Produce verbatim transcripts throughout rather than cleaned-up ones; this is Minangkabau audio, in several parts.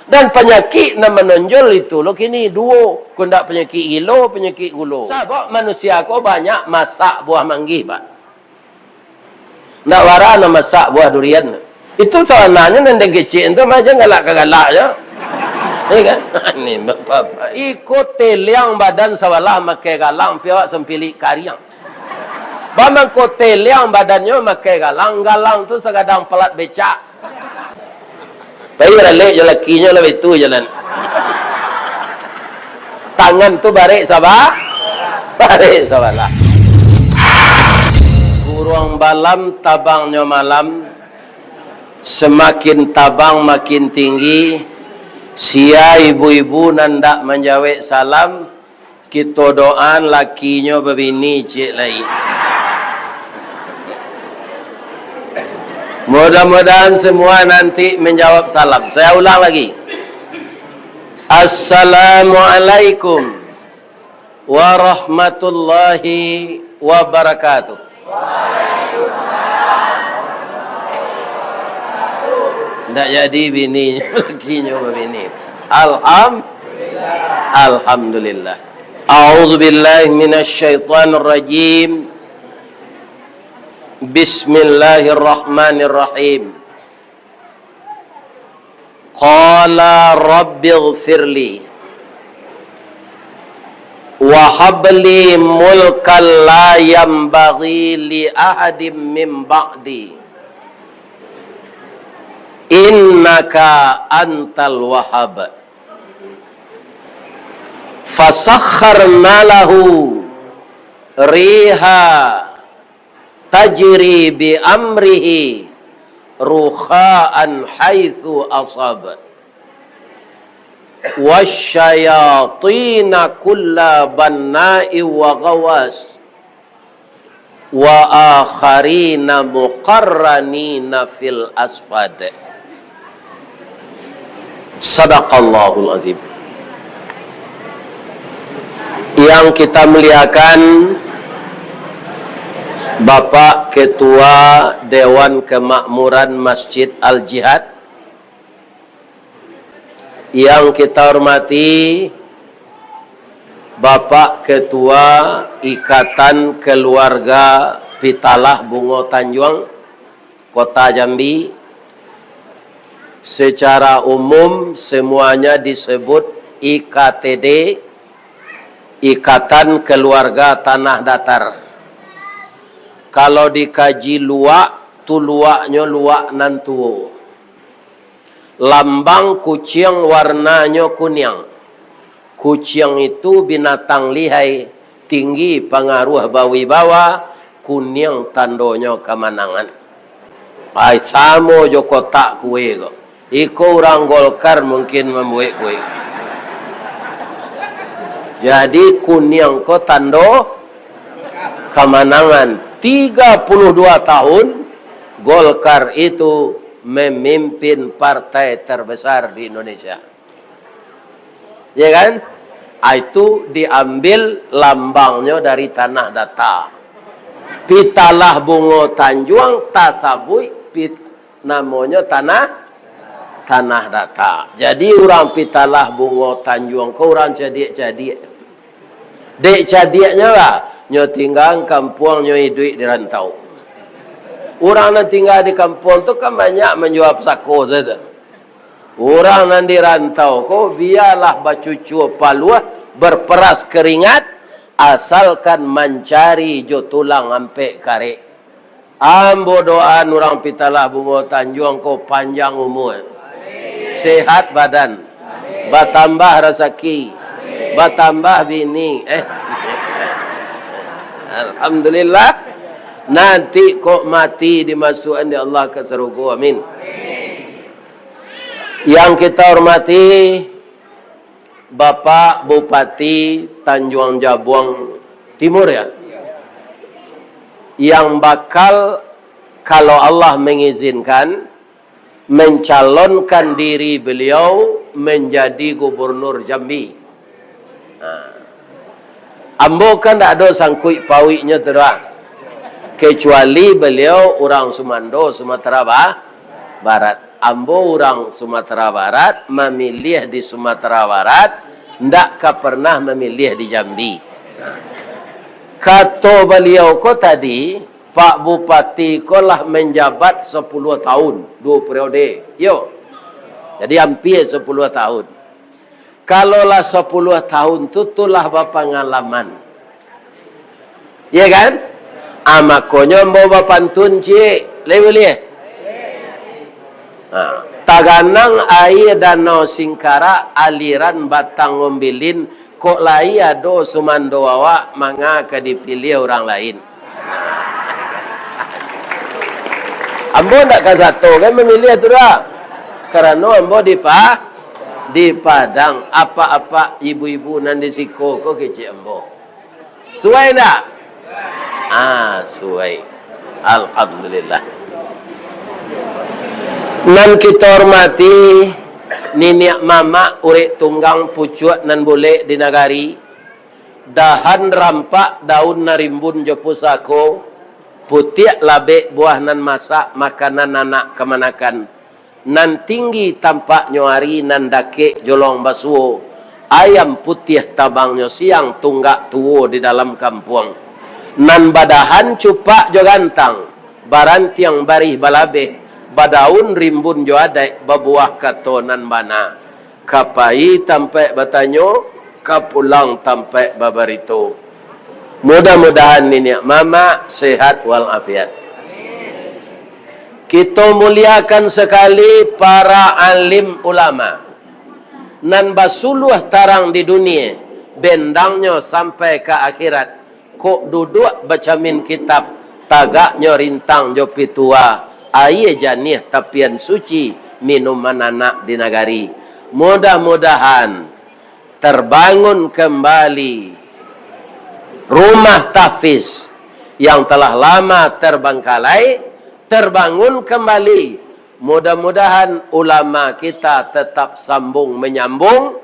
Dan panyakik nan manonjol itu lo kini duo, ko ndak panyakik gilo, panyakik gulo. Sabab manusia ko banyak masak buah manggih, Pak. Ndak bara nan masak buah durian. Itu sabananyo nan den kecek tu mah jan galak ka galak jo. Iyo kan? Ni bapak-bapak. Iko teliang badan sabalah makai galang, pi awak sampilik kariang. Bamangko teliang badannyo makai galang, galang tu sagadang palat becak. Pai baralek jo lakinyo lah baitu jalan. Tangan tu barek saba-, barek sabalah. Guruang balam tabangnyo malam, samakin tabang makin tinggi, sia ibu-ibu nan ndak manjawek salam, kito doaan lakinyo babini ciek lai. Mudah-mudahan semua nanti menjawab salam. Saya ulang lagi. Assalamualaikum warahmatullahi wabarakatuh. Ndak jadi bini, lakinyo babini. Alham-, Alhamdulillah. A'udzubillahi minasyaitonirrajim. Bismillahirrahmanirrahim. Qala rabbighfirli wa habli mulkan la yanbaghi li ahadim min ba'di, innaka antal wahhab. Fasakharna lahu riha tajri bi amrihi rukha'an haitsu ashab. Wasyayatina kulla banna'in wa ghawwas. Wa akharina muqarranina fil asfad. Sadaqallahul azim. Yang kita muliakan, Bapak Ketua Dewan Kemakmuran Masjid Al-Jihad, yang kita hormati Bapak Ketua Ikatan Keluarga Pitalah Bungo Tanjuang, Kota Jambi, secara umum semuanya disebut I K T D, Ikatan Keluarga Tanah Datar. Kalau dikaji luak, tu luaknyo luak nan tuo. Lambang kuciang warnanyo kuniang. Kuciang itu binatang lihai, tinggi pangaruah bawibawa, kuniang tandonyo kamanangan. Ai, samo jo kotak kue ko. Iko urang Golkar mungkin mambuek kue. Jadi, kuniang ko tando kamanangan. Tiga puluh dua tahun Golkar itu memimpin partai terbesar di Indonesia. Ya kan? Ah, itu diambil lambangnyo dari Tanah Datar. Pitalah Bungo Tanjuang tasabuik pit-, namonyo Tanah, Tanah Datar. Jadi, urang Pitalah Bungo Tanjuang ko urang cadiak-cadiak. Dek cadiaknyo lah, nyo tingga kampuang, nyo iduik di rantau. Urang nan tingga di kampuang tu kan banyak manjua pusako sajo. Urang nan di rantau ko, bialah bacucua paluah, berperas keringat, asalkan mancari jo tulang ampek karek. Ambo doaan urang Pitalah Bungo Tanjuang ko panjang umua, sehat badan, batambah rasaki, batambah bini. Eh. Alhamdulillah. Nanti kok mati dimasuakan dek Allah ka sarugo. Amin. Yang kita hormati, Bapak Bupati Tanjuang Jabuang Timur, ya, yang bakal, kalau Allah mengizinkan, mencalonkan diri beliau menjadi gubernur Jambi. Nah, ambo kan ndak ado sangkuik pauiknyo tu doh, kecuali beliau urang Sumando, Sumatera Ba-, Barat. Ambo urang Sumatera Barat, mamiliah di Sumatera Barat, ndak ka pernah mamiliah di Jambi. Kato baliau ko tadi, Pak Bupati ko lah manjabat sapuluah tahun, duo periode. Yo. Jadi, ampia sapuluah tahun. Kalau lah sapuluah tahun tu, tu lah bapangalaman. Iya kan? Ah, makonyo ambo bapantun ciek. Lai buliah? Ha. Taganang aia Danau Singkarak, aliran Batang Ombilin, kok lai ado sumando awak, manga ka dipiliah urang lain? Ambo ndak ka sato kan mamiliah tu doh. Karano ambo di Pa-, di Padang, apak-apak ibu-ibu nan di siko ko kecek ambo. Suai ndak? Ah, suai. Alhamdulillah. Nan kito hormati, niniak mamak, urek tunggang, pucuak nan bulek di nagari, dahan rampak, daun nan rimbun jo pusako, putiak labek, buah nan masak, makanan anak kamanakan, nan tinggi tampaknyo ari, nan dakek jolong basuo, ayam putiah tabangnyo siang, tunggak tuo di dalam kampuang, nan badahan cupak jo gantang, barantiang barih balabeh, badaun rimbun jo adaik, babuah kato nan bana. Ka pai tampaik batanyo, ka pulang tampaik babarito. Mudah-mudahan niniak mamak sehat walafiat. Kito muliakan sakali para alim ulama nan basuluah tarang di dunie, bendangnyo sampai ka akhirat. Kok duduak bacamin kitab, tagaknyo rintang jo pitua, aia janiah tapian suci, minuman anak di nagari. Mudah-mudahan terbangun kembali rumah tahfiz yang telah lama terbengkalai, terbangun kembali. Mudah-mudahan ulama kita tetap sambung menyambung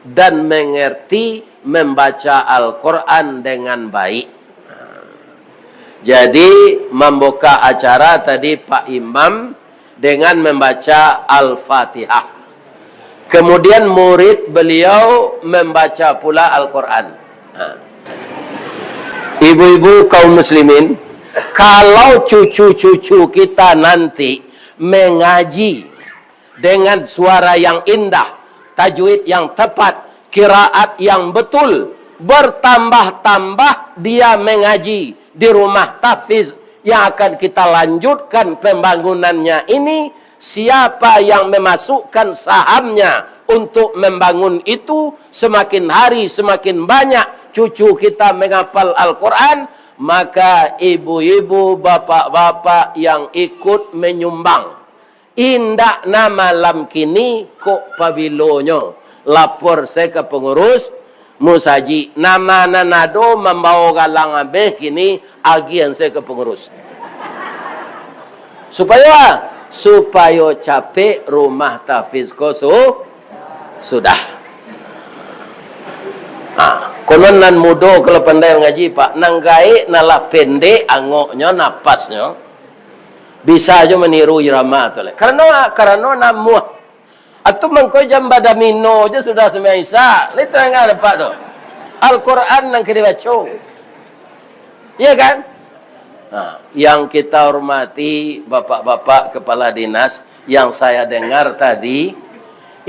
dan mengerti membaca Al-Quran dengan baik. Jadi, membuka acara tadi Pak Imam dengan membaca Al-Fatihah. Kemudian murid beliau membaca pula Al-Quran. Ha. Ibu-ibu kaum muslimin, kalau cucu-cucu kita nanti mengaji dengan suara yang indah, tajwid yang tepat, qiraat yang betul, bertambah-tambah dia mengaji di rumah tahfiz yang akan kita lanjutkan pembangunannya ini, siapa yang memasukkan sahamnya untuk membangun itu, semakin hari semakin banyak cucu kita menghafal Al-Quran, maka ibu-ibu, bapak-bapak yang ikut menyumbang. Indak na malam kini, kok pabilonyo lapor se ka pangurus musajik. Nama nan ado mambao galang abeh kini, agiah se ka pangurus. Supayo, supayo capek rumah tahfiz ko su-, sudah. Ha, konon nan mudo kalau pandai mangaji, Pak, nan gaek nan lah pendek angoknyo, napasnyo. Bisa jo maniru irama tu lai. Karano, karano namuah. Atu mangko jam badomino jo sudah sumbayang Isya. Lai tarang dapek tu. Al-Quran nan ka dibaco. Iya kan? Nah, yang kita hormati bapak-bapak kepala dinas yang saya dengar tadi,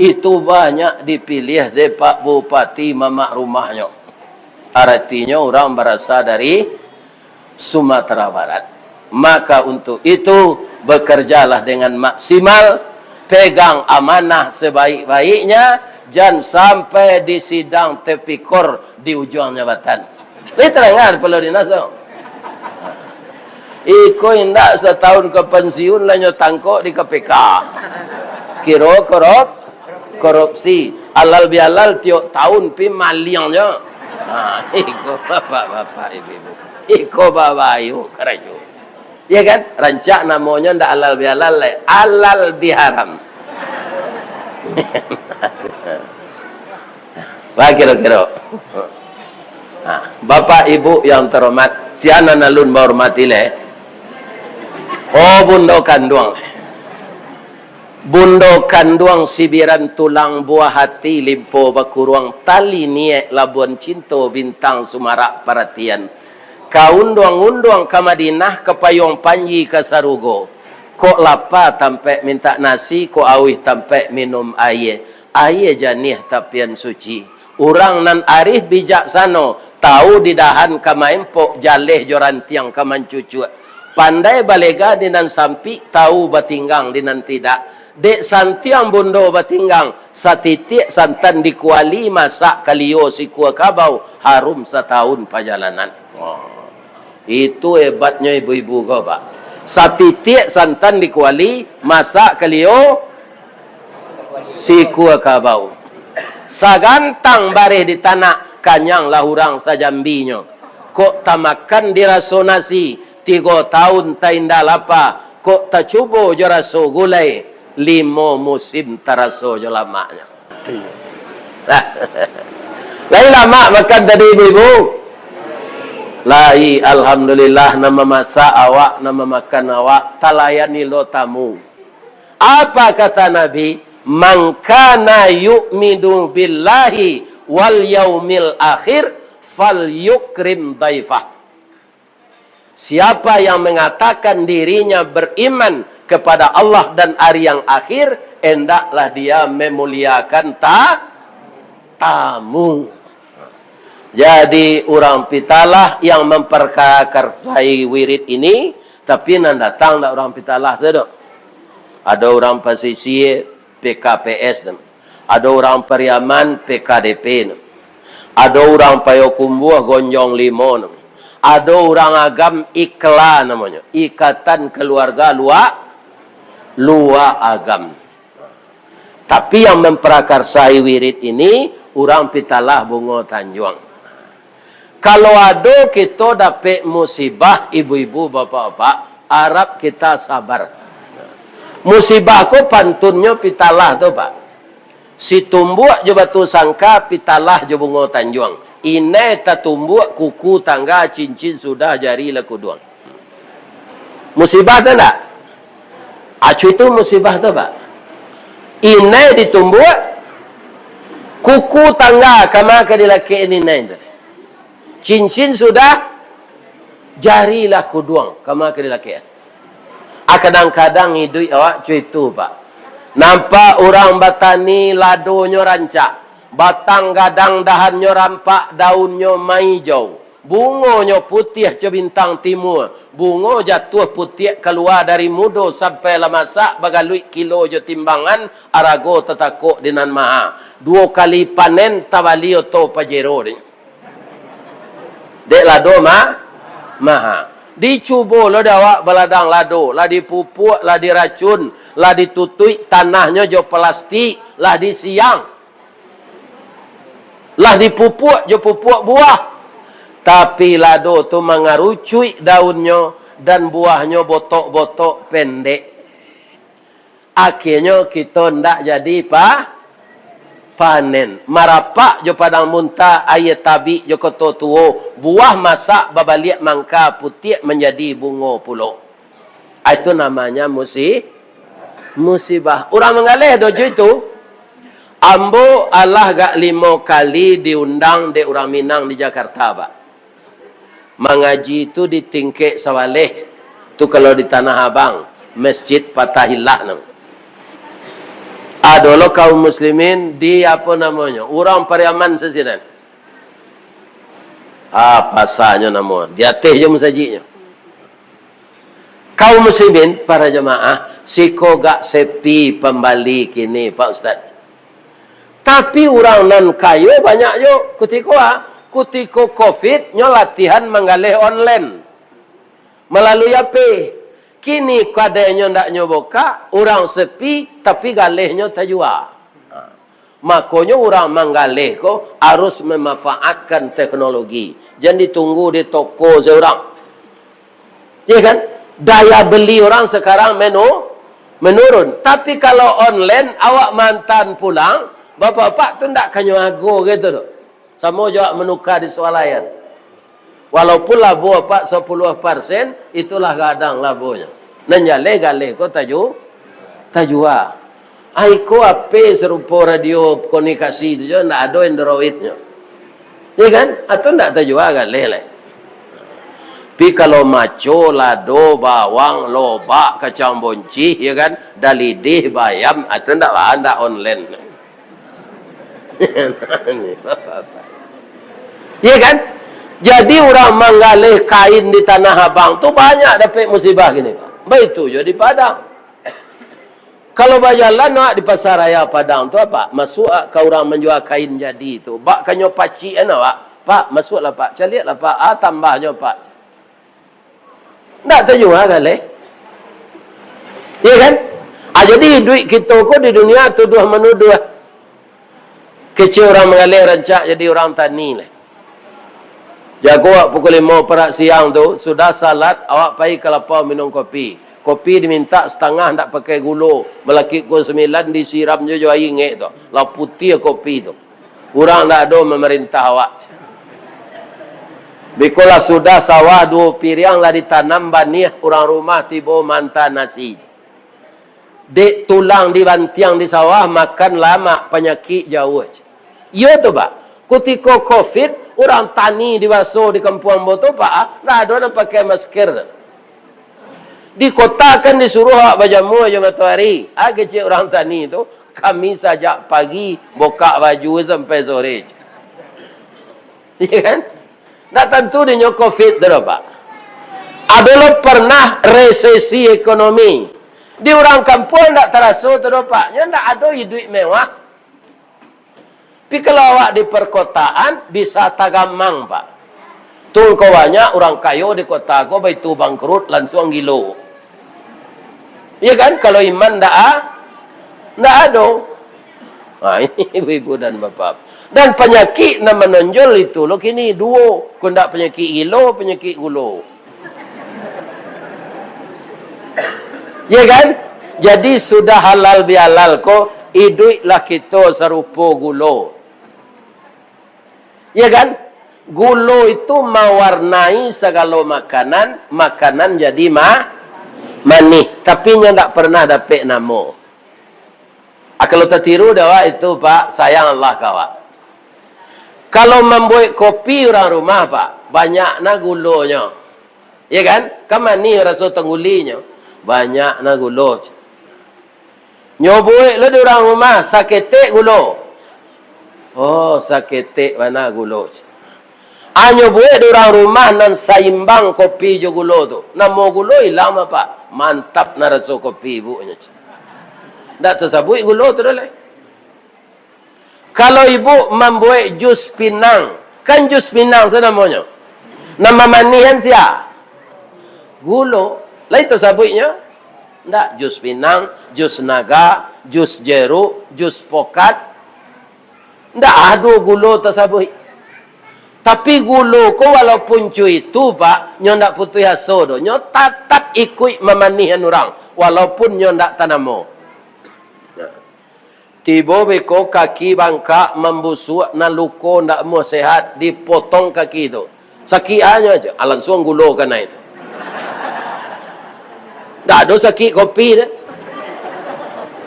itu banyak dipilih dek Pak Bupati mamak rumahnyo. Aratinyo urang barasa dari Sumatera Barat. Maka untuk itu, bekerjalah dengan maksimal, pegang amanah sebaik-baiknya, jan sampai di sidang tipikor di ujuang jabatan. Lai tarang dapek lo dinas tu. Iko indak satahun ka pansiun lah nyo tangkok di K P K. Kiro korup-, korupsi. Alal bihalal tiok tahun pi maliang nyo. Ha, iko bapak-bapak, ibu-ibu. Iko babayo karajo. Iya kan? Rancak namonyo ndak alal bihalal lai. Alal biharam. Wah, kiro-kiro. Nah, Bapak Ibu yang terhormat, sia nan alun bahormati lai. Oh, bundo kanduang. Bundo kanduang sibiran tulang, buah hati limpo bakuruang, tali niek labuan cinto, bintang sumarak paratian. Ka unduang-unduang ka Madinah, ka payuang panji ka sarugo. Kok lapa tampek mintak nasi, kok auih tampek minum aie. Aie janiah tapian suci. Urang nan arih bijaksano, tahu di dahan ka maempok, jaleh jo rantiang ka mancucuak. Pandai balega di nan sampik, tahu batinggang di nan tidak. Dek santiang bundo batinggang, satitiak santan di kuali, masak kalio sikua kabau, harum satahun pajalanan. Wah. Itu hebatnyo ibu-ibu ko, Pak. Satitiak santan di kuali, masak kalio sikua kabau. Sagantang bareh di tanak, kanyang lah urang sajambinyo. Kok tamakan di raso nasi, tigo taun tainda lapa. Kok tacubo jo raso gulai, limo musim taraso jo lamaknyo. Lai lamak makan tadi, ibu-ibu? Lai, alhamdulillah, nan mamasak awak, nan mamakan awak, talayani lo tamu. Apa kata Nabi? "Man kana yu'minu billahi wal yaumil akhir, fal yukrim daifah." Siapa yang mengatakan dirinya beriman kepada Allah dan hari yang akhir, hendaklah dia memuliakan ta-, tamu. Jadi, urang Pitalah yang memperakarsai wirid ini, tapi nan datang ndak urang Pitalah tu doh. Ado urang Pasisia, P K P S tu. Ado urang Pariaman, P K D P tu. Ado urang Payokumbuah, Gonjong Limo tu. Ado urang Agam, IKLA namonyo, Ikatan Keluarga Lua, Lua Agam. Tapi yang memperakarsai wirid ini, urang Pitalah Bungo Tanjuang. Kalau ado kito dapek musibah, ibu-ibu, bapak-bapak, arap kita sabar. Musibah ko pantunnyo Pitalah tu, Pak. Situmbuak jo Batu Sangka, Pitalah jo Bungo Tanjuang. Inai tatumbuak, kuku tangga, cincin sudah, jari lah kuduang. Musibah tu ndak? Acu itu musibah tu, Pak. Inai ditumbuak, kuku tangga kama ka dilakek inai tu. Cincin sudah, jari lah kuduang kama ka dilakek. Ah, kadang-kadang iduik awak cuy tu, Pak. Nampak urang batani, ladonyo rancak, batang gadang dahannyo rampak, daunnyo maijau. Bungonyo putiah co bintang timua, bungo jatuah putiak kalua dari mudo sampai lah masak, bagaluik kilo jo timbangan, arago tatakok di nan maha. Duo kali panen tabali oto Pajero dek. Dek lado ma-, maha. Dicubo lo dek awak baladang lado, lah dipupuak, lah diracun, lah ditutuik tanahnyo jo plastik, lah disiang. Lah dipupuak jo pupuak buah. Tapi lado tu mangarucuik daunnyo, dan buahnyo botok-botok pendek. Akhianyo kito ndak jadi pa-, panen. Marapak jo Padang Muntah, aia tabik jo Koto Tuo, buah masak babaliak mangka, putiak manjadi bungo pulo. Ah, itu namanya musi-, musibah. Urang manggaleh doh jo itu. Ambo alah gak limo kali diundang dek urang Minang di Jakarta, Pak. Mangaji tu di tingkek Sabaleh, tu kalau di Tanah Abang, Masjid Fatahillah namo. Ado lo kaum muslimin di, apo namonyo, urang Pariaman sasinan. Ah, pasanyo namo, di ateh jo musajiknyo. Kaum muslimin, para jamaah, siko gak sepi pambali kini, Pak Ustaz. Tapi urang nan kayo banyak jo. Kutiko a? Kutiko covid, nyo latihan manggaleh online malalui H P. Kini kadainyo ndak nyo bukak, urang sepi, tapi galehnyo tajua. Makonyo urang manggaleh ko harus memanfaatkan teknologi. Jan ditunggu di toko se urang. Ya kan? Daya beli orang sekarang menu-, menurun. Tapi kalau online, awak mantan pulang, bapak-bapak tu ndak kanyo ago gitu tu. Samo jo awak manuka di swalayan. Walaupun labo apak sapuluah persen, itulah gadang labonyo. Nan jaleh galeh ko taju-, tajua. Ai ko ape sarupo radio komunikasi tu jo, ndak ado Androidnyo. Ya kan? Atau ndak tajua galeh lai. Tapi kalau maco, lado, bawang, lobak, kacang boncih, ya kan? Dalidih, bayam, atau ndak, ndak online. Ya kan? Jadi urang manggaleh kain di Tanah Abang tu banyak dapek musibah kini. Baitu jo di Padang. Kalau bajalan awak di Pasaraya Padang tu, Pak, masuak ka urang manjua kain jadi tu. Bak kanyo pacik an awak, "Pak, masuaklah, Pak. Caliaklah, Pak. Ah, tambahnyo, Pak." Ndak tajua galeh. Ya kan? Ah, jadi iduik kito ko di dunia tuduah-manuduah. Kecek urang manggaleh, rancak jadi urang tani lai. Jago awak pukul limo parak siang tu, sudah salat, awak pai ka lapau minum kopi. Kopi dimintak satangah, ndak pakai gulo, balakik pukul sambilan, disiram jo, jo aia ingek tu. Lah putiah kopi tu. Urang ndak ado mamarintah awak. Bikolah sudah sawah duo piriang lah ditanam baniah, urang rumah tibo maanta nasi. Dek tulang dibantiang di sawah, makan lamak, panyakik jauah. Iyo tu, Pak. Kutiko covid, urang tani di baso di kampuang ambo tu, Pak, ah, ndak ado nan pakai masker. Di kota kan disuruah awak bajamua jo matoari. Ah, kecek urang tani tu, kami sajak pagi bukak baju sampai sore. Ya kan? Ndak tantu dinyo covid tu doh, Pak. Ado lo pernah resesi ekonomi. Di urang kampuang ndak taraso tu doh, Pak. Nyo ndak ado iduik mewah. Tapi kalau awak di perkotaan, bisa tagamang, Pak. Tu ko banyak urang kayo di kota ko, baitu bangkrut, lansuang gilo. Ya kan? Kalau iman ndak a-, ndak ado. Ha, ini ibu-ibu dan bapak. Dan panyakik nan manonjol itu lo kini, duo. Ko ndak panyakik gilo, panyakik gulo. Ya kan? Jadi sudah halal bihalal ko, iduiklah kito sarupo gulo. Ya kan? Gulo itu mawarnai sagalo makanan, makanan jadi ma-, manih. Tapi nyo ndak pernah dapek namo. Ah, kalau tatiru dek awak itu, Pak, sayang Allah ka awak. Kalau mambuek kopi urang rumah, Pak, banyak na gulonyo. Ya kan? Kan manih raso tanggulinyo. Banyak na gulo. Nyo buek lo di urang rumah, saketek gulo. Oh, saketek bana gulo. Anyo buek di urang rumah nan saimbang kopi jo gulo tu. Namo gulo ilang, Pak. Mantap na raso kopi ibuknyo. Ndak tasabuik gulo tu doh lai. Kalau ibuk mambuek jus pinang, kan jus pinang se namonyo. Nan mamanihan sia? Gulo. Lai tasabuiknyo? Ndak, jus pinang, jus naga, jus jeruk, jus pokat. Ndak ado gulo tasabuik. Tapi gulo ko walaupun cuitu, Pak, nyo ndak putuih aso doh. Nyo tatap ikuik mamanihan urang, walaupun nyo ndak tanamo. Tibo beko kaki bangkak, mambusuak, nan luko ndak amuah sehat, dipotong kaki tu. Sakik anyo aja, ah, lansuang gulo kanai tu. Ndak ado sakik kopi tu.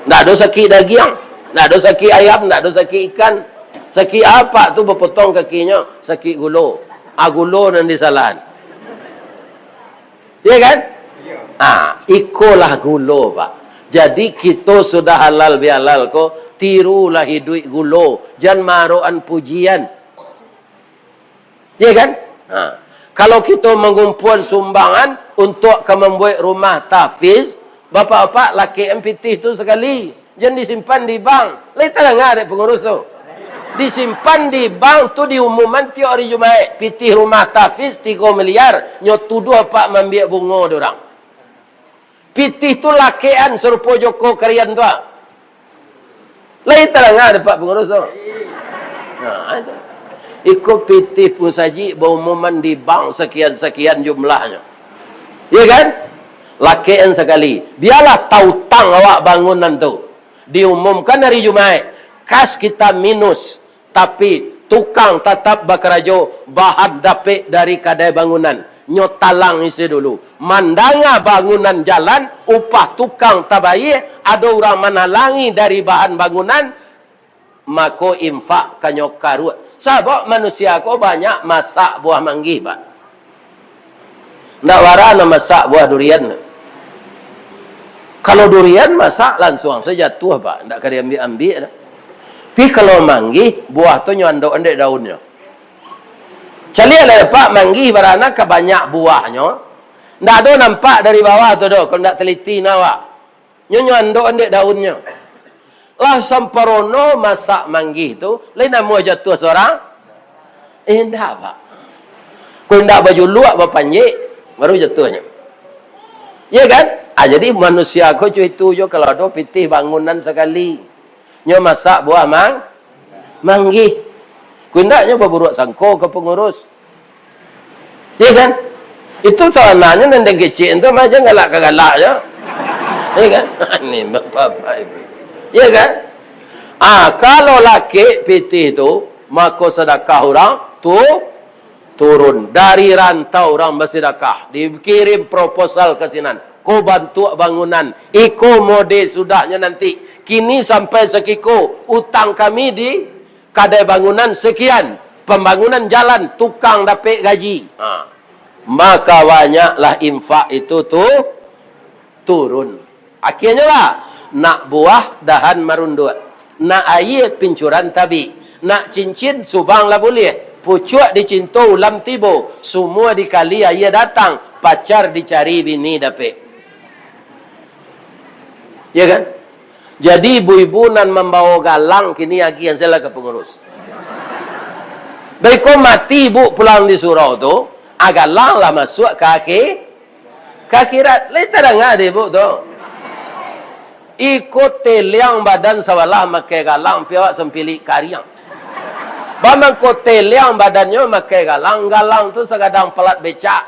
Ndak ado sakik dagiang. Ndak ado sakik ayam, ndak ado sakik ikan. Sakik apak tu bapotong kakinyo, sakik gulo. Ah, gulo nan disalahan. Ya kan? Ah, ikolah gulo, Pak. Jadi, kito sudah halal bihalal ko, tirulah iduik gulo, jan marokan pujian. Ya kan? Ha. Kalau kito mangumpuan sumbangan untuak ka mambuek rumah tahfiz, bapak-bapak, lakekan pitih tu sakali. Jan disimpan di bank. Lai tadanga dek pangurus tu. Disimpan di bank tu, diumuman tiok ari Jumaik. Pitih rumah tahfiz tigo miliar, nyo tuduah apak maambiak bungo di urang. Pitih tu lakekan sarupo Joko Karian tu, ah. Lai tadanga dek apak pangurus tu. Nah, itu. Iko pitih musajik baumuman di bank sakian-sakian jumlahnyo. Ya kan? Lakekan sakali. Bialah tautang awak bangunan tu. Diumumkan ari Jumaik, kas kita minus, tapi tukang tatap bakarajo, bahan dapek dari kadai bangunan. Nyo talang isi dulu. Mandanga bangunan jalan, upah tukang tabayie, ado urang manalangi dari bahan bangunan, mako infak ka nyo karuak. Sabab manusia ko banyak masak buah manggih, Pak. Ndak wara nan masak buah durian. Kalau durian masak, lansuang sajo jatuah, Pak. Ndak ka diambiak-ambiak doh. Tapi kalau manggih, buah tu nyo andok-andok daunnyo. Caliaklah, Pak, manggih barana ka banyak buahnyo. Ndak ado nampak dari bawah tu doh, kalau ndak teliti nah, Pak. Nyo, nyo andok-andok daunnyo. Lah samparono masak manggih tu, lai namuah jatuah sorang? Eh, indak, Pak. Ko indak bajuluak, bapanjek, baru jatuahnyo. Iya kan? Ah, jadi manusia ko co itu jo, kalau ado pitih bangunan sakali. Nyo masak buah mang-, manggih. Ko indak nyo baburuak sangko ka pangurus. Iya kan? Itu sabananyo nan den kecek tu mah jan galak ka galak jo. Iya kan? Ni bapak-bapak ibu. Iya kan? Ah, kalau lakek pitih tu, mako sadakah urang tu turun. Dari rantau urang basadakah, dikirim proposal ka sinan. Ko bantuak bangunan, iko mode sudahnyo nanti. Kini sampai sakiko, utang kami di kadai bangunan sekian, pambangunan jalan, tukang dapek gaji. Ha. Maka banyaklah infak itu tu turun. Akhirnyo lah, nak buah dahan marunduak, nak aia pincuran tabik, nak cincin subang lah buliah, pucuak dicinto ulam tibo, sumua dikali aia datang, pacar dicari bini dapek. Ya kan? Jadi ibu-ibu nan mambawo galang kini agiahan sajolah ka pangurus. Baiko mati ibu pulang di surau tu, ah, galang lah masuak ka akhi-, ka akhirat. Lai tadanga dek ibu tu. Iko teliang badan sabalah makai galang, pi awak sampilik kariang. Bamangko teliang badannyo makai galang, galang tu sagadang palat becak.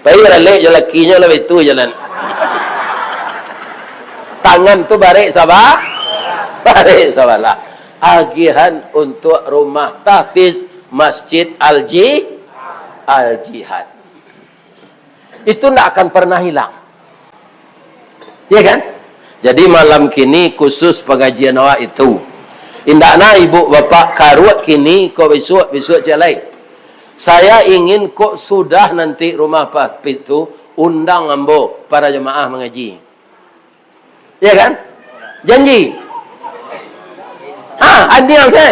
Pai baralek jo lakinyo lah baitu jalan. Tangan tu barek saba-, barek sabalah. Agihan untuak rumah tahfiz Masjid Al-Ji-, Al-Jihad. Itu ndak akan pernah hilang. Ya kan? Jadi malam kini khusus pangajian awak itu. Indak nah ibu bapak karuak kini, kok bisuak, bisuak ciek lai. Saya ingin kok sudah nanti rumah Pak Pit tu, undang ambo para jamaah mangaji. Ya kan? Janji. Ha, andiang se.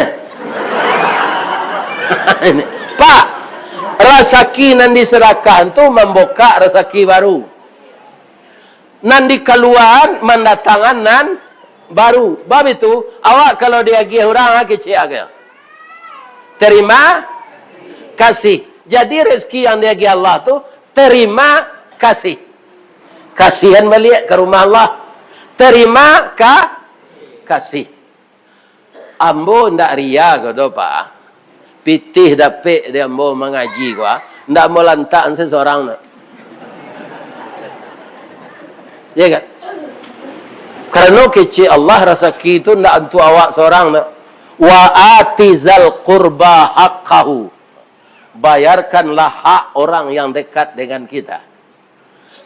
Pak, rasaki nan disadakahan tu mambukak rasaki baru. Nan dikaluaan mandatangan nan baru. Bab itu, awak kalau diagiah urang, ah, kecek agiah. Terima kasih. Jadi, rezeki yang diagiah Allah tu, terima kasih. Kasihan baliak ka rumah Allah. Terima ka-, kasih. Ambo ndak ria ko doh, Pak. Pitih dapek di ambo mangaji ko, ah. Ndak ambo lantak se sorang nak. Ya kan? Karano kecek Allah, rasaki tu ndak untuak awak sorang nak. Wa ati zal qurba haqqahu. Bayarkanlah hak orang yang dekat dengan kita.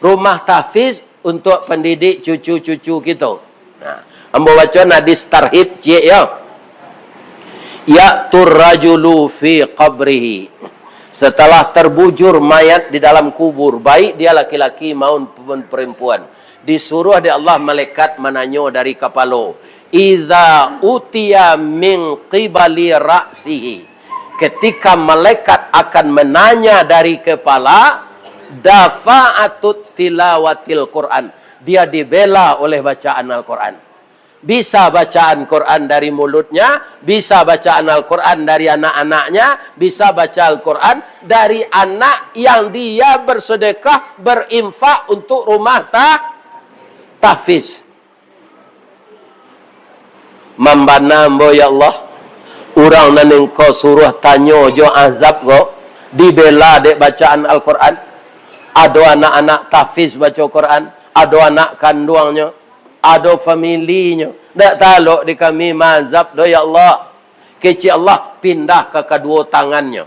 Rumah tahfiz untuk pendidik cucu-cucu kito. Nah, ambo baco hadis tarhib ciek yo. Ya'tur rajulu fi qabrihi. Setelah terbujur mayat di dalam kubur, baik dia laki-laki maupun perempuan, disuruh dek Allah malaikat mananyo dari kapalo, "Idza utiya min qibali ra'sihi." Ketika malaikat akan menanya dari kepala, dafa'atut tilawatil Quran. Dia dibela oleh bacaan Al-Quran. Bisa bacaan Quran dari mulutnya, bisa bacaan Al-Quran dari anak-anaknya, bisa baca Al-Quran dari anak yang dia bersedekah, berinfak untuk rumah ta-, tahfiz. Mambana ambo, ya Allah, urang nan Engkau suruh tanyo jo azab ko, dibela dek bacaan Al-Quran. Ado anak-anak tahfiz baco Quran, ado anak kanduangnyo, ado familinyo. Ndak talok di kami maazab doh, ya Allah. Kecek Allah, pindah ka kaduo tangannyo.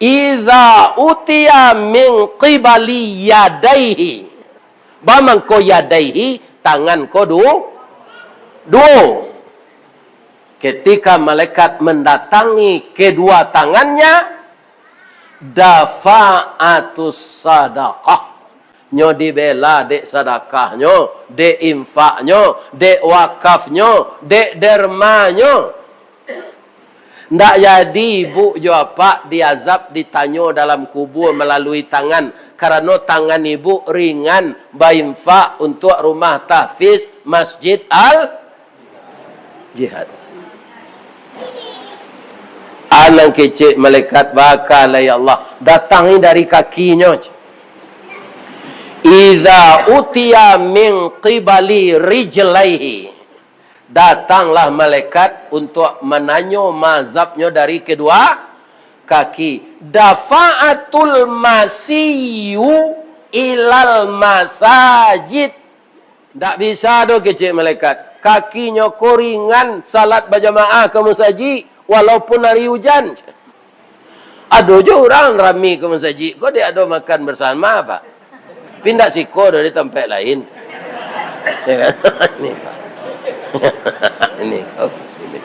Iza utiya min qibali yadaihi. Ba mangko yadaihi, tangan ko du-, duo. Ketika malaikat mendatangi kedua tangannya, dafa'atus sadaqah. Nyo dibela dek sadakahnyo, dek infaknyo, dek wakafnyo, dek dermanyo. Ndak jadi ibu jo apak diazab ditanyo dalam kubua malalui tangan, karano tangan ibu ringan bainfak untuak rumah tahfiz Masjid Al Jihad. Anang kecek malaikat, baka lah, ya Allah, datangi dari kakinyo. Iza utiya min qibali rijlaihi. Datanglah malaikat untuk mananyo mazabnyo dari kedua kaki. Dafa'atul masiyu ilal masajid. Ndak bisa doh kecek malaikat. Kakinyo ko ringan salat bajamaah ka musajik, walaupun ari ujan. Ado jo urang rami ka musajik ko, dek ado makan bersama, Pak. Tapi ndak siko doh di tampek lain. Ya kan? Ini, Pak. Ini, oh, sini.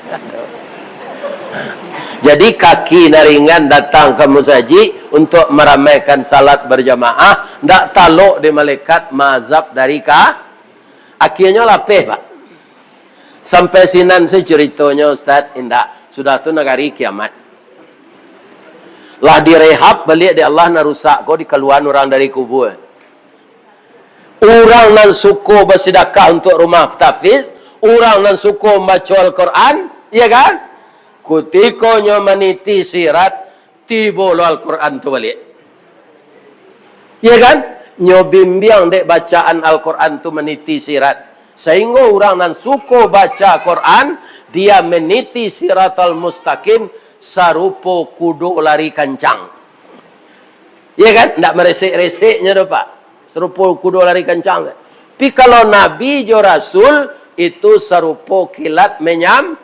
Jadi, kaki nan ringan datang ka musajik untuk maramaikan salat berjamaah, ndak talok di malaikat mazab dari ka-, akhirnyo lapeh, Pak. Sampai sinan se ceritonyo, Ustaz, indak. Sudah tu nagari kiamat. Lah direhab baliak dek Allah, nan rusak ko dikaluaan urang dari kubua. Urang nan suko basidakah untuak rumah tahfiz, urang nan suko mambaco Al-Quran, iya kan? Kutiko nyo maniti sirat, tibo lo Al-Quran tu baliak. Iya kan? Nyo bimbiang dek bacaan Al-Quran tu maniti sirat. Sainggo urang nan suko baca Quran, dia meniti siratal mustaqim sarupo kudo lari kancang. Iya kan? Ndak maresek-reseknyo doh, Pak. Sarupo kudo lari kancang. Tapi kalau nabi jo rasul, itu sarupo kilat menyam-,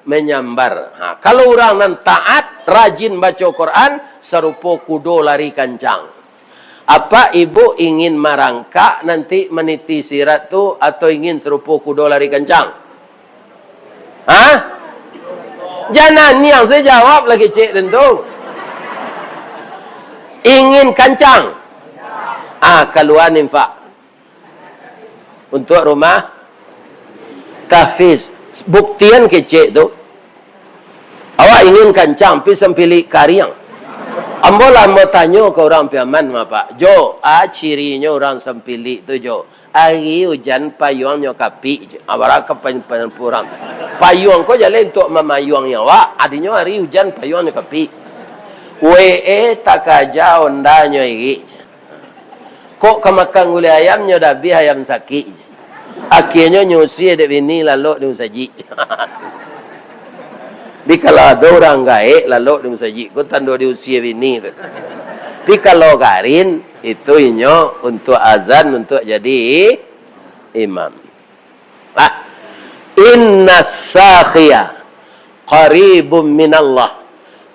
menyambar. Ha, kalau urang nan taat, rajin baco Quran, sarupo kudo lari kancang. Apak ibu ingin marangkak nanti maniti sirat tu, atau ingin sarupo kudo lari kancang? Ha? Jan naniang sajo jawab lah kecek den tu. Ingin kancang? Ah, kalua infak. Untuak rumah tahfiz. Buktian kecek tu. Awak ingin kancang, pi sampilik kariang. Ambo lah ambo tanyo ka urang Piaman, Pak. Jo, a cirinyo urang sampilik tu, Jo? Ari ujan payuangnyo kapik, Jo. A, bara ka pan-, pan-, urang. Payuang ko jaleh untuak mamayuangi awak, adinyo ari ujan payuangnyo kapik. Wee, takaja ondanyo irik. Kok ka makan gulai ayam, nyo dah abih ayam sakik. Akhirnyo nyo usie dek bini lalok di musajik. Tapi kalau ado urang gaek lalok di musajik, ko tando diusie bini tu. Tapi kalau garin, itu inyo untuak azan, untuak jadi imam. Ah. Innas sakhiya qaribum minallah,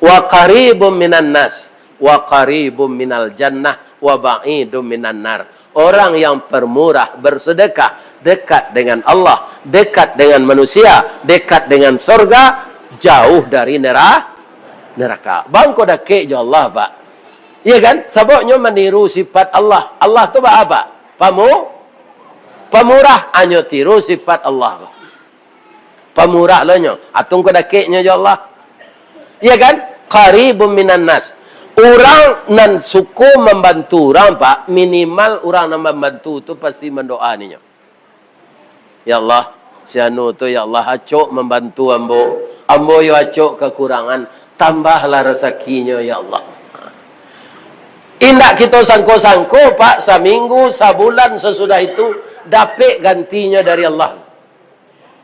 wa qaribum minan nas, wa qaribum minal jannah, wa ba'idum minan nar. Orang yang pemurah, bersedekah, dekat dengan Allah, dekat dengan manusia, dekat dengan sorga, jauh dari nera-, neraka. Bangko dakek jo Allah, Pak. Iya kan? Sababnyo maniru sifat Allah. Allah tu ba-, apa? Pamu-, pamurah, anyo tiru sifat Allah. Pamurah lo nyo. Atau ko dakeknyo jo Allah. Iya kan? Qaribum minan nas. Urang nan suko mambantu urang, Pak, minimal urang nan mambantu tu pasti mandoa ninyo. Ya Allah, si anu tu, ya Allah, acok mambantu ambo. Ambo yo acok kakurangan, tambahlah rasakinyo, ya Allah. Indak kito sangko-sangko, Pak, saminggu, sabulan sasudah itu, dapek gantinyo dari Allah.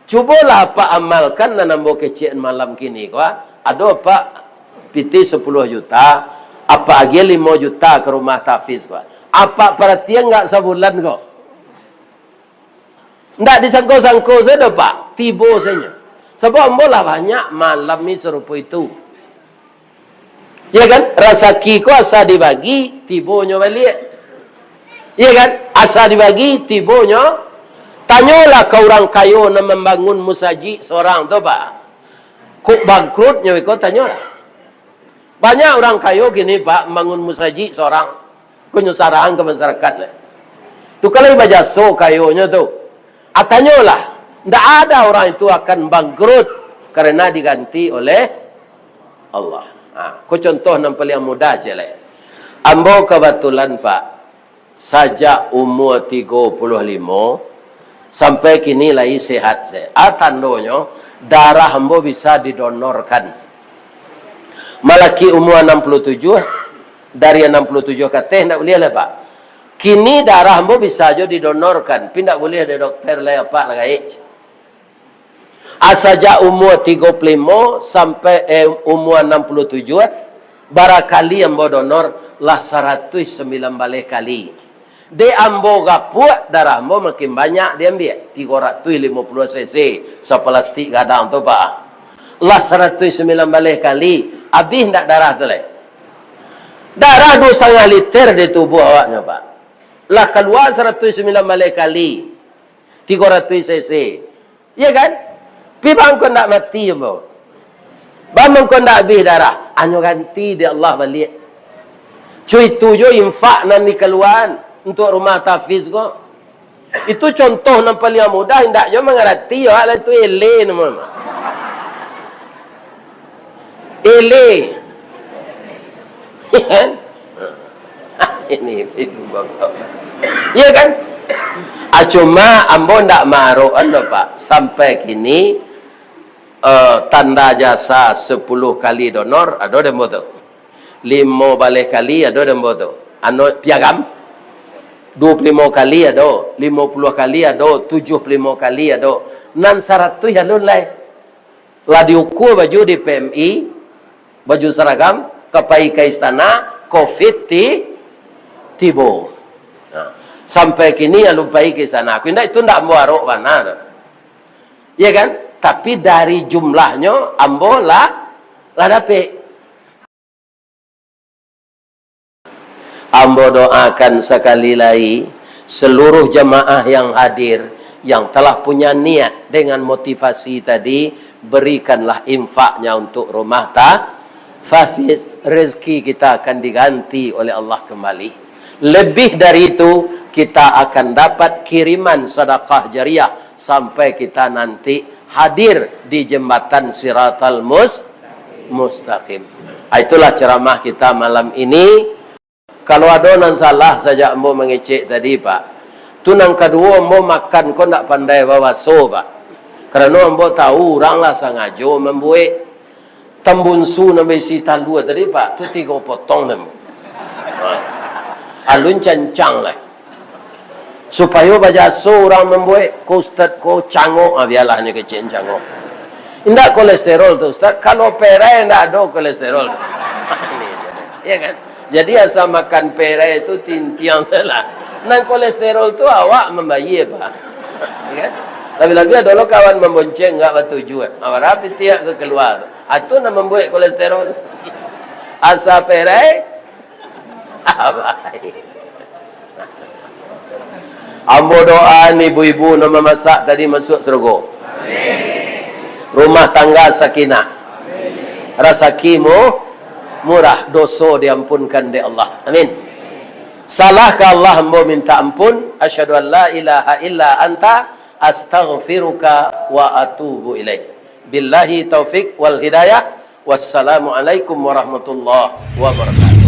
Cubolah apak amalkan nan ambo kecek malam kini ko, ah. Ado apak pitih sapuluah juta, apak agiah limo juta ka rumah tahfiz ko, ah. Apak paratian nggak sabulan ko? Ndak disangko-sangko sajo, Pak. Tibo sajo. Sabab ambo lah banyak malam ni sarupo itu. Ya kan? Rasaki ko asa dibagi, tibonyo baliak. Ya kan? Asa dibagi, tibonyo. Tanyolah ka urang kayo nan mambangun musajik sorang tu, Pak. Kok bangkrutnyo iko, tanyolah. Banyak urang kayo kini, Pak, mambangun musajik sorang. Ko nyo sarahan ka masyarakat lah. Tu kalau bajaso kayonyo tu. Ah, tanyolah, ndak ada orang itu akan bangkrut karena diganti oleh Allah. Ha, ko contoh nan paliang mudah je lah. Ambo kabatulan, Pak, sajak umua tigo puluah limo sampai kini lai sehat se. Ah, tandonyo darah ambo bisa didonorkan. Malaki umua anam puluah tujuah, dari anam puluah tujuah ka ateh ndak buliah lah, Pak. Kini darah ambo bisa jo didonorkan, tapi ndak buliah dek dokter lai, Pak, lah gaek. Ah, sajak umua tigo puluah limo sampai, eh, umua anam puluah tujuah, bara kali ambo donor? Lah saratuih sambilan baleh kali. Dek ambo gapuak, darah ambo makin banyak diambiak, tigo ratuih limo puluah cc, sapalastik gadang tu, Pak. Lah saratuih sambilan baleh kali, abih ndak darah tu lai? Darah duo satangah liter di tubuah awaknyo, Pak. Lah kalua saratuih sambilan baleh kali, tigo ratuih cc. Iya kan? Pi bangko ndak mati ambo. Bang mangko ndak abih darah, anyo ganti dek Allah baliak. Cu itu jo infak nan dikaluaan untuak rumah tahfiz ko. Itu contoh nan paliang mudah, indak jo mangarati, yo, alah itu ele namo. Ele. Iya kan? Ini, ini bapak. Iya kan? Ah, cuma ambo ndak maarokan doh, Pak. Sampai kini, eh, tanda jasa sepuluh kali donor, ado dek ambo tu. Limo baleh kali, ado dek ambo tu. Ano, piagam. Duo puluah limo kali ado, limo puluah kali ado, tujuah puluah limo kali ado. Nan saratuih alun lai. Lah diukua baju di P M I, baju saragam, ka pai ka istana, covid ti-, tibo. Nah, sampai kini alun pai ka istana. Aku indak, itu ndak ambo arok bana tu. Ya kan? Tapi dari jumlahnyo ambo lah, lah dapek. Ambo doakan sakali lai, seluruh jamaah yang hadir, yang telah punya niat dengan motivasi tadi, berikanlah infaknya untuk rumah ta-, tahfiz, rezeki kita akan diganti oleh Allah kembali. Lebih dari itu, kita akan dapat kiriman sedekah jariah sampai kita nanti hadir di jembatan Siratal Mus-, Mustaqim. Ah, itulah ceramah kita malam ini. Kalau ado nan salah sajak ambo mangecek tadi, Pak, tu nan kaduo, ambo makan ko ndak pandai babaso, Pak. Karano ambo tahu urang lah sangajo mambuek. Tambunsu nan baisi talua tadi, Pak, tu tigo potong dek ambo. Alun cancang lai. Supayo bajaso urang mambuek, ko ustad ko cangok, ah, bialah nyo kecek cangok. Indak kolesterol tu, ustad. Kalau perai indak ado kolesterol. Ya kan? Jadi asa makan perai tu tintiang lah. Nan kolesterol tu awak mambayia, Pak. Ya kan? Labi-labi ado lo kawan mambonceng gak batujuan. Awak rapi tiak ka kalua tu. Ah, tu nan mambuek kolesterol. Asa perai, Ambo doaan ibu-ibu nan mamasak tadi masuak sarugo. Rumah tangga sakinah. Rasaki mu-, murah, doso diampunkan dek Allah. Amin. Salah ka Allah ambo minta ampun. Asyhadu an la ilaha illa anta, astaghfiruka wa atubu ilaik. Billahi taufik wal hidayah. Wassalamualaikum warahmatullahi wabarakatuh.